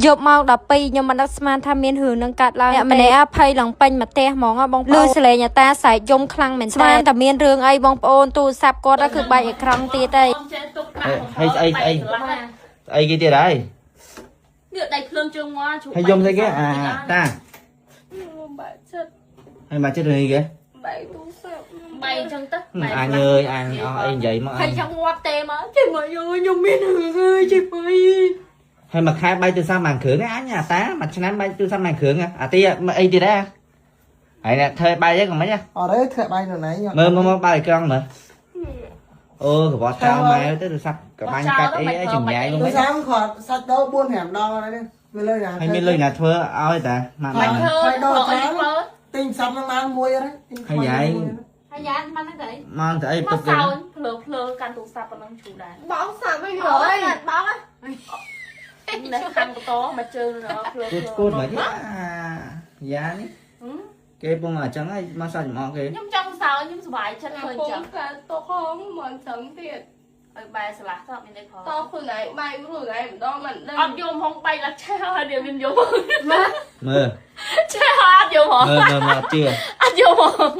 យប់ម៉ោង12ខ្ញុំមិនដឹកស្មានថាមានរឿងនឹងកាត់ឡើងអ្នកម្នាក់អភ័យឡើងពេញមកផ្ទះហ្មងហ៎បងប្អូនលឺសលេងអាតាស្រែកយំខ្លាំងមែនស្មានតែមានរឿងអីបងប្អូនទូរស័ព្ទគាត់គឺបែកអេក្រង់ទៀតអី ចេះទុកប្រាក់ ហើយស្អីស្អីស្អីគេទៀតហើយ នេះដៃភ្លើងជើងមកជ្រុ ហើយយំស្អីគេអាតា បាក់ចិត្ត ហើយមកចិត្តរឿងអីគេ បែកទូរស័ព្ទ បែកអញ្ចឹងទៅ អញអើយអញអស់អីនិយាយមកអ ហើយ ញ ចង់ងាប់ទេមកចេះមកយកខ្ញុំមានរឿងអើយចេះមក ហើយមួយខែបែកទូរស័ព្ទមួយគ្រឿងអញអាតាមួយឆ្នាំបែកទូរស័ព្ទមួយគ្រឿងអាទីអីទៀតដែរហើយអ្នកធ្វើបែកហ្នឹងក៏មិន អត់ទេធ្លាក់បាយនៅណៃ មើលមើលមើលបែកអេក្រង់មើលអូកបោះចោលម៉ែទៅទូរស័ព្ទកបាញ់កាច់អីអីចង្ញ៉ៃ ទូ មិន រស័ព្ទគាត់សាច់ដោ4 5ដងហើយនេះមានលុយណា ហើយមានលុយណាធ្វើឲ្យតាម៉ាក់ បា ម៉ាក់ ច់ធ្វើធ្វើ ទិញសាប់នឹងបានមួយអត់ទេ ហើយយាយ ហើយយ៉ាមិនហ្នឹងទៅ មកទៅអី មក ពុក សោយភ្លើភ្លើកាន់ទូរស័ព្ទប៉ុណ្ណឹងជ្រូដែរ បោកសាប់មិនហើយ បោក នេះខាន់កតមកជើងភ្លើ គូគូមិនយ៉ានេះគេពងអញ្ចឹងហើយមកសោះចំអកគេ ខ្ញុំចង់សោយខ្ញុំសុបាយចិត្តឃើញ ពង ចឹង កើតទុកហងមិនចឹងទៀត ឲ្យបែរស្លាស់ទៅអត់មានអីផង តខ្លួនឯងបែកខ្លួនឯងម្ដងមិនដឹង អត់យំហងបែកឡាឆេះហើយវាមានយំ មើល ឆេះហើយអត់យំហង មើលមើលមើលអត់ជឿ អត់យំហង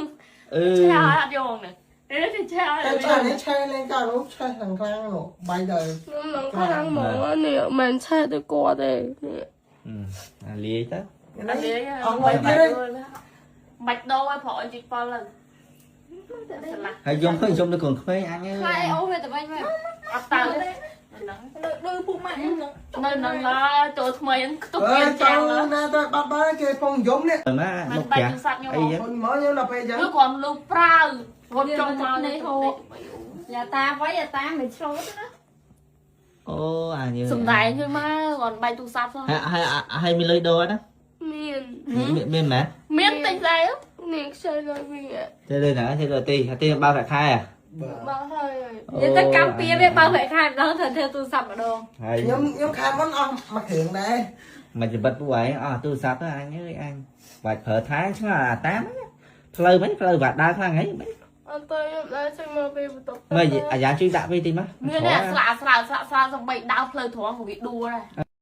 អឺ ឆេះហើយអត់យំហងនេះនេះឆេះហើយ តែឆេះនេះឆេះលេងកានោះឆេះខាងខ្លាំងនោះបាយដល់ ខ្ញុំនឹងខ្លាំងហ្មងនេះមិនឆេះទៅគាត់ទេនេះ អាលាយទៅ នេះអស់លុយទៀតទេ បាច់ដោឲ្យប្រអិនជីប៉ុលទៅស្លាស់ ហើយយំឃើញយំនៅកូនក្មេងអញអើ ខ្លា យ យអូវាទៅវិញវិញ អត់ទៅទេហ្នឹង ដូចពុកម៉ាក់ខ្ញុំ នៅនឹងឡើយចូលថ្មីហ្នឹងខ្ទប់ អើ ទៀត ច ចាំ ង់ណាទៅបាត់បាយគេពងយំនេះ មក មិនបែក មកចា ទូរស័ព្ទខ្ញុំ អីចឹង មកខ្ញុំដល់ពេលចឹង គឺគាត់លូប្រាវរត់ចង់មកនេះហូ យ៉ាតាໄວយ៉ាតាមិនឆ្លូតណា អូអញអើយ សំដែងជួយមកគាត់បែកទូរស័ព្ទសោះ ហើយហើយហើយមានលុយដូរណា មាន មានមែន មានទិញស្អី នេះខ្ចីលុយវិញ ទេលុយណាទេលុយទីទីបើកខែ បោកហើយ និយាយទៅកម្មពៀវាបើប្រាក់ខែម្ដងត្រូវធ្វើទូរស័ព្ទម្ដង ហើយ ខ្ញុំខ្ញុំខែមុនអស់មួយគ្រឿងដែរ មកច្បិតពួកឯងអស់ទូរស័ព្ទអញអើយអញបាច់ប្រើថែឆ្ងល់អាតាមផ្លូវមិនផ្លូវបាត់ដើរខ្លាំងហីមិន អត់ទៅខ្ញុំដើរចេញមកពីបន្ទប់ មើលអាយ៉ាជួយដាក់វិញតិចមក មានតែស្លាស្រាស្លាស្រាសំបីដើរផ្លូវត្រង់ក៏វាដួលដែរ។